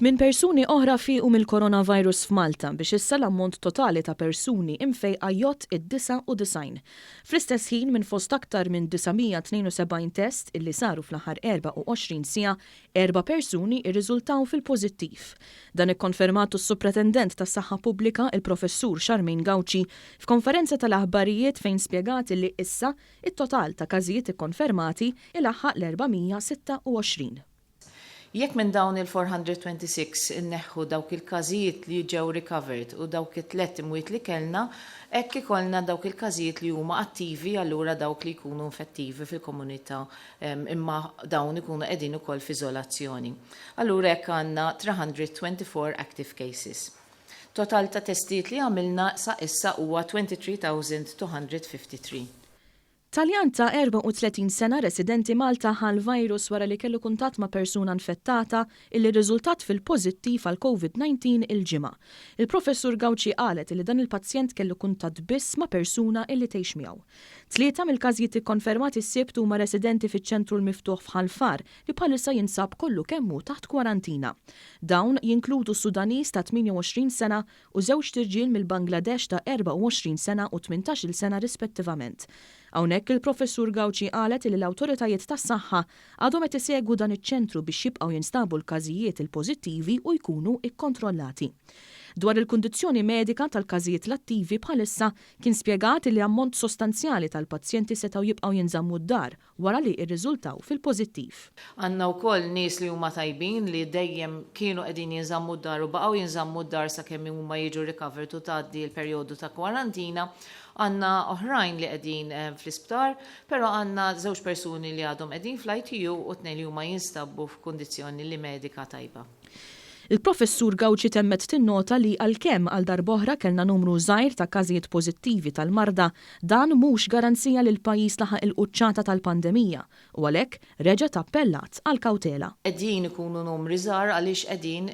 Tmin persuni oħra fiequ mill-coronavirus f'Malta biex issa l-ammont totali ta' persuni imfejqa jgħodd id-99. Fl-istess ħin minn fost aktar minn 972 test illi saru fl-aħħar 24 siegħa, erba' persuni rriżultaw fil-pożittiv. Dan ikkonfermatu s-Supretendent tas-Saħħa Pubblika, il-Professur Charmaine Gauci, f'konferenza tal-aħbarijiet fejn spjegat illi issa it-total ta' każijiet ikkonfermati ilaħħaq l-426. Jekk minn dawn il-426 inneħħu dawk il-każijiet li ġew recovered u dawk it-tlett imwiet li kellna, hekk ikollna dawk il-każijiet li huma attivi allura dawk li jkunu infettivi fil-komunità imma dawn ikunu qegħdin ukoll f'iżolazzjoni. Allura hekk għandna 324 active cases. Total ta' testijiet li għamilna sa issa huwa 23,253. Taljan ta' 34 sena residenti Malta ħa l-virus wara li kellu kuntatt ma' persuna nfettata illi rriżultat fil-pożittiv għal Covid-19 il-Ġimgħa. Il-Professur Gauci qalet illi dan il-pazjent kellu kuntatt biss ma' persuna illi tgħix miegħu. Tlieta mill-każijiet ikkonfermati s-Sibt huma residenti fiċ-ċentru l-miftuħ f'Ħal Far li bħalissa jinsab kollu kemm hu taħt kwarantina. Dawn jinkludu Sudaniż ta' 28 sena u żewġt irġiel mill-Bangladesh ta' 24 sena u 18-il sena rispettivament. Hawnhekk il-Professur Gauci qalet illi l-awtoritajiet tas-saħħa għadhom qed isegwu dan iċ-ċentru biex jibqgħu jinstabu l-każijiet il-pożittivi u jkunu kkontrollati. Dwar il-kundizzjoni medika tal-każijiet l-attivi bħalissa kien spjegat illi ammont sostanzjali tal-pazjenti setgħu jibqgħu jinżammu d-dar wara li rriżultaw fil-pożittiv. Għandna wkoll nies li huma tajbin li dejjem kienu qegħdin jinżammu d-dar u baqgħu jinżammu d-dar sakemm huma jiġu recovered u tgħaddi l-perjodu ta' kwarantina. Għandna oħrajn li qegħdin fl-isptar, però għandna żewġ persuni li għadhom qegħdin fl-ITU u tnejn li huma jinstabbu f'kundizzjoni li medika tajba. Il-Professur Gauci temmet tinnota li għalkemm għal darb'oħra kellna numru żgħir ta' każijiet pożittivi tal-marda, dan mhux garanzija li l-pajjiż laħaq il-quċċata tal-pandemija u għalhekk reġgħet appellat għall-kawtela. Qegħdin ikunu numri żgħar għaliex qegħdin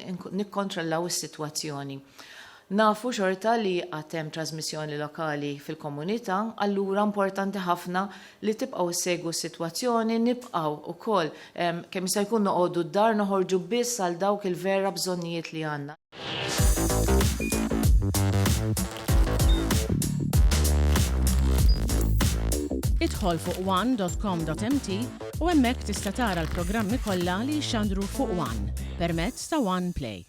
nikkontrollaw is-sitwazzjoni. Nafu xorta li għad hemm trażmissjoni lokali fil-komunità, allura importanti ħafna li tibqgħu ssegwu s-sitwazzjoni, nibqgħu wkoll kemm jista' jkun noqogħdu d-dar noħorġu biss għal dawk il-vera bżonnijiet li għandna. Idħol fuq one.com.mt u hemmhekk tista' tara l-programmi kollha li jixxandru fuq One permezz ta' One Play.